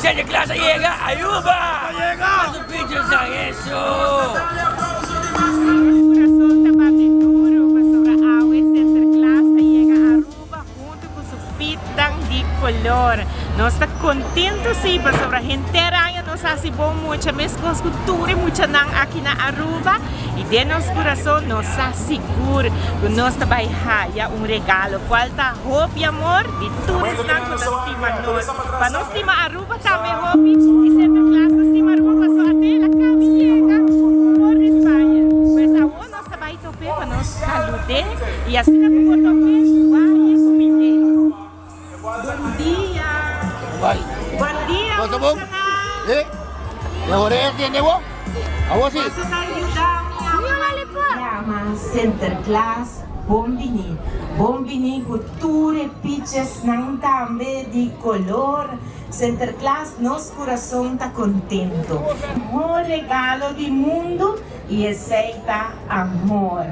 Sinterklaas a yega Aruba! Pa su pichosnan eso! Nos curason ta bati duro pasobra awe Sinterklaas ta yega Aruba hunto cu su pitnan di color. Nos ta contento si pasobra henter aña nos haci bon mucha mescos cu tur e muchanan aki na Aruba y den nos curason nos sa sigur cu nos ta bay haya un regalo cual ta hopi amor di tur esnan cu ta stima nos. Pa nos stima Aruba tambe hopi y Sinterklaas ta stima Aruba paso ate el a cabi yega for di Spaña. Pues awor nos ta bay top'é pa nos salud'é y asina cu bo top'é suaye cu mind'é. Bon dia! Bon dia muchanan! Boso ta yuda mi awe? Yama Sinterklaas bon bini. Bon bini cu tur e pichesnan tambe di color. Sinterklaas nos curason ta contento. Mihor regalo di mundo y esey ta amor.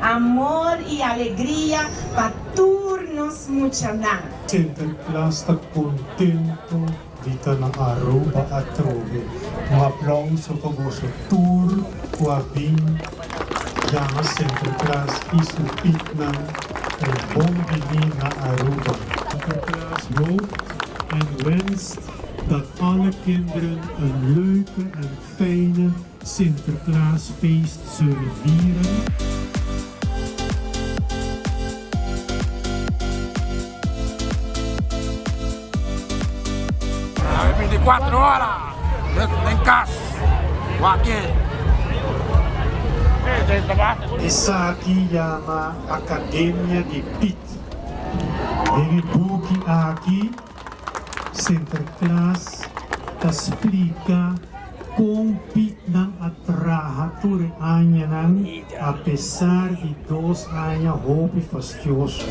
Amor y alegria pa tur nos muchanan. Sinterklaas ta contento di ta na Aruba atrobe. Un aplauso pa boso tur cu a bin yama Sinterklaas y su pietnan un bon bini na Aruba. Sinterklaas hoopt en wenst dat alle kinderen een leuke en fijne Sinterklaasfeest zullen vieren. 24 ora den cas wak Esaki yama Academia di Piet. Den e buki aki Sinterklaas ta splica Kon Pietnan a traha tur e añanan apesar di dos aña hopi fastioso?